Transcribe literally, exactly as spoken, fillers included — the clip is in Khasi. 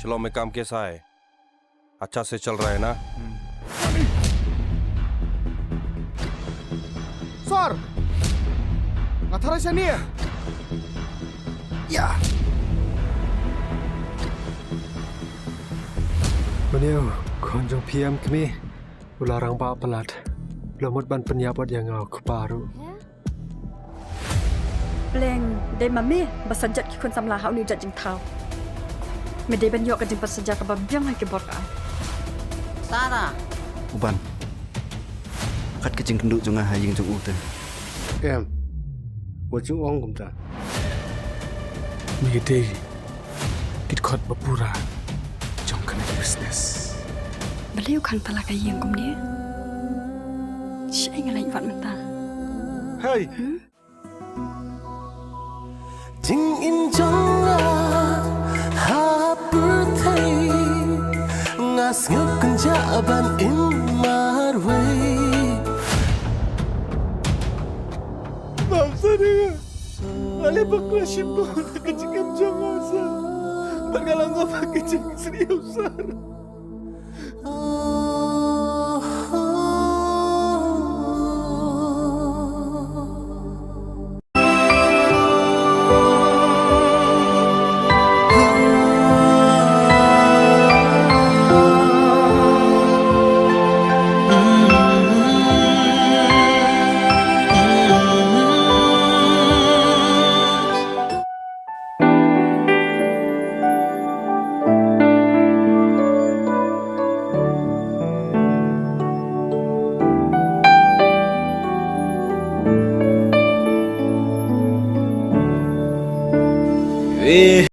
फिल्म में काम कैसा है? अच्छा से चल रहा है ना? Sir! Nga tharai shane. Ïa. Mane u khun jong phi em kmie, u la rangbah palat. U la mut ban pynïap ïa nga u kpa ruh. Pleng, dei ma me ba sa jot ki khun samla ha une u jait jingthaw. Me dei ban ïoh ka jingpynshitom kaba biang ha ki bor ka. Sara. U Ban. Kat ka jingkynduh jong nga ha ïing jong u te. Em. Wat ju ong kumta. Me dei ki dkhot ba pura jong kane ka business. Balei u khang tala ka ïing kumne? Shaei nga leit wad mynta. Hei. Jingim jong nga ha pyrthei, nga sngewkynjah ban im marwei. Map sa ïa nga. Ale bakla shibun ka jingim jong nga sa. Bad nga la ngop ha ka jingsniew sa.